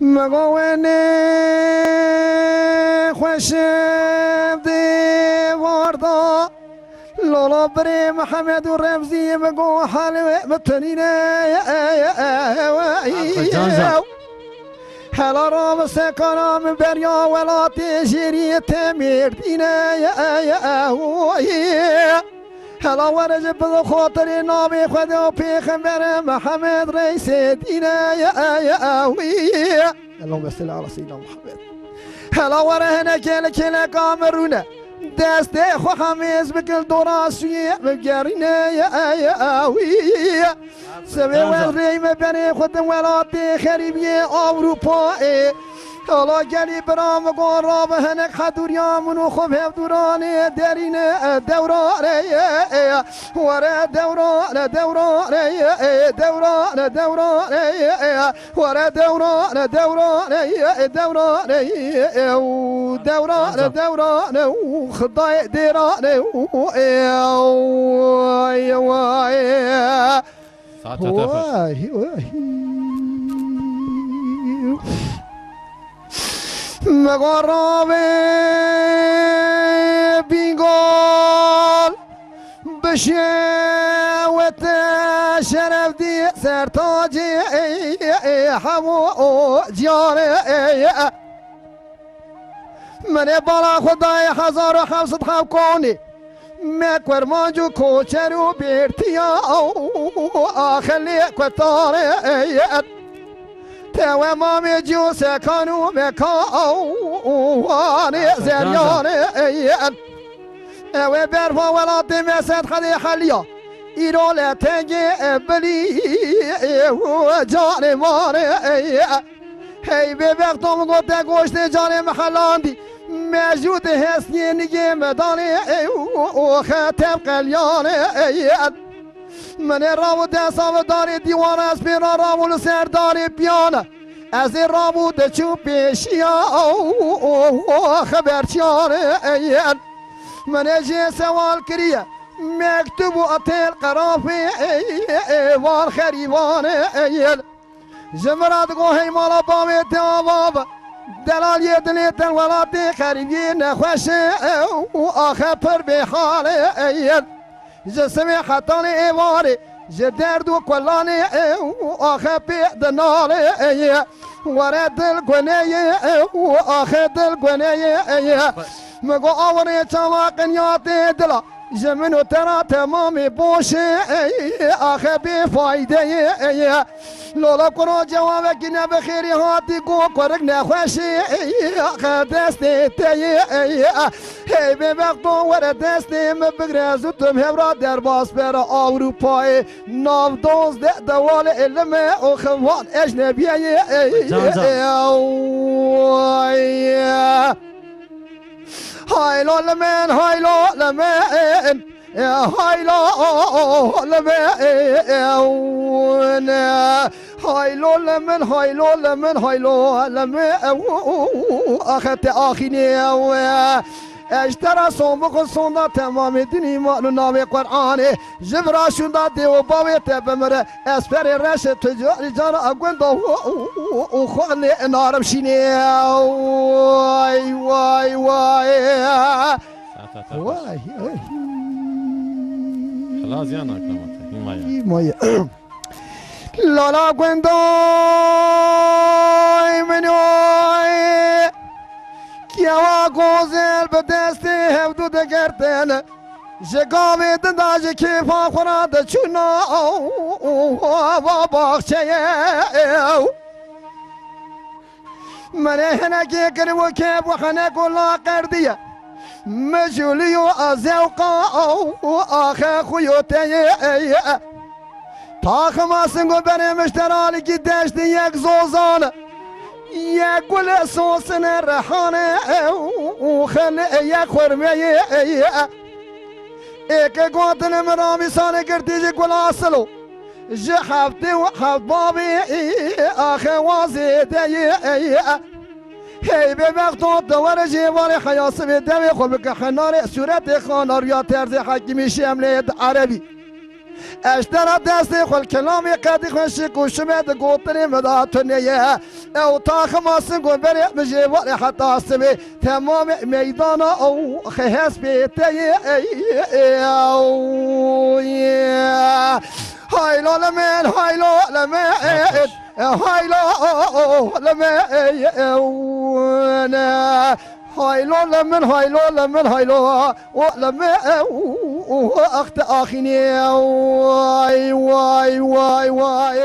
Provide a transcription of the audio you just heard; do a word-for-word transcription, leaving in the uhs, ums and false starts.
Mego wê nexweşim dê warda. Lola birê Mihemed û Remzî min go hel wê bitinîne. Can can. Hela ra bi sekana min beriya welatê jêrî te mêrdîne. Hela were ji bi xatirê navê Xwedê û Pêxemberê Mihemed reysê dîne. Allahümme salli ala seyyidina Muhammed. Hela were hinekê li kêleka min rûne. Destê xwe hemêz bikin dora sûyê min gerîne. Sivê we rêy me berê xwe din welatê xerîbiyê Ewropayê. Hala gelî bira min got rabe hinek hedûriya min û xwe bi hevdûranê derîne dewranê. Were dewranê, dewranê, dewranê, dewranê. Were dewranê, dewranê, dewranê, ew dewranê, dewranê, û Xidayê dêranê, ew, ew, ew. Saet hate xweş. Vay, vay. Megarave Bîngol. Bişewite şeref dî sertacê hemû ciyanê. Min ê bala xwe dayê hezar û heft sed hevkonê. Me kurmanc û koçer û bêrtiya axe lê kutanê. Tewe mamê cî û sekan û mekanê zeryanê. Ew ê berfa welatê me sed hedê heliya. Îro le tengê bilî û canê manê. Hey bêbexto min got te goştê canê min helandî. Mejû di hestiyê nigê me danê û xetev qelyanê. Min ê rabû desa min darê dîwana, ez pê ra rabû li ser darê biyana. Ez ê rabû diçû pêşiya xeberçiyanê. Min ê jê sewal kiriye mektûb û etêl qerafê van xerîbanê. Ji min re digo hey mala bavê te ava be. Delaliyê dilê te welatê xerîbiyê nexweşê û axe pir bêhalê. Ji sibê hetanê êvarê, ji derd û kulanê û axe pê dinalê. Were dil guneyê û axe dil guneyê. Min got awirê çawa qinya tê dila. Ji min û te ra temamê boşê, axe bê faydeyê. Lola kuro cewabekî ne bi xêrî hatî, got kurik nexweşê, axe destê te yê. Hey bêbexto were destê min bigre, ez û tu bi hev ra derbas bere Ewropayê. Nav doz de dewale elime û xevan ecnebiyeyê. Can can. Haylo li min, haylo li min, haylo li min, haylo li min, haylo li min, haylo li min, axe te axînê. Ez ji te re son bixwe sonda temamê din îman û navê Qur'anê. Ji vira şûnda dê û bavê te bimire, ez perê reşê tu carî cara a gunda û xwe lê narim şînê. Way, way, way. Saet hate xweş. Way, way. Xilas ya naklamata. Hîmaya. Hîmaya. Lala gundayê min oy. Kewa gozel bi destê hevdu digertin. Ji gavê din de ji kêfa xwe re diçûna ava baxçeyê. Min ê hinekê kir û kêf û hinek û laqerdiye. Mijûlî û zewqa û axe xuyo te ye. Taxima sing û berê mişteralikî deştê yek zozan. Yek gule sosine rehane û xele yek xurmeyê. Ê ke gotin min ramîsane girtî ji gula silo. Ji heftê û heft bavê axe wa zêde ye. Hey bêbexto tu were jê varê heya sibê devê xwe bike henarê sûretê xana rûya terzê Hekîmî Şemlê di erebî. Ez ji te re destê xwe li kelamê qedî xweşik û şibê di gotinê min de tune ye. Ew taxima sing û berê min jê warê heta sibê. Temamê meydana ew xehespê te ye. Haylo li min, haylo li min, haylo li min. Haylo li min, haylo li min, haylo li min, axte axînê. Way, way, way, way.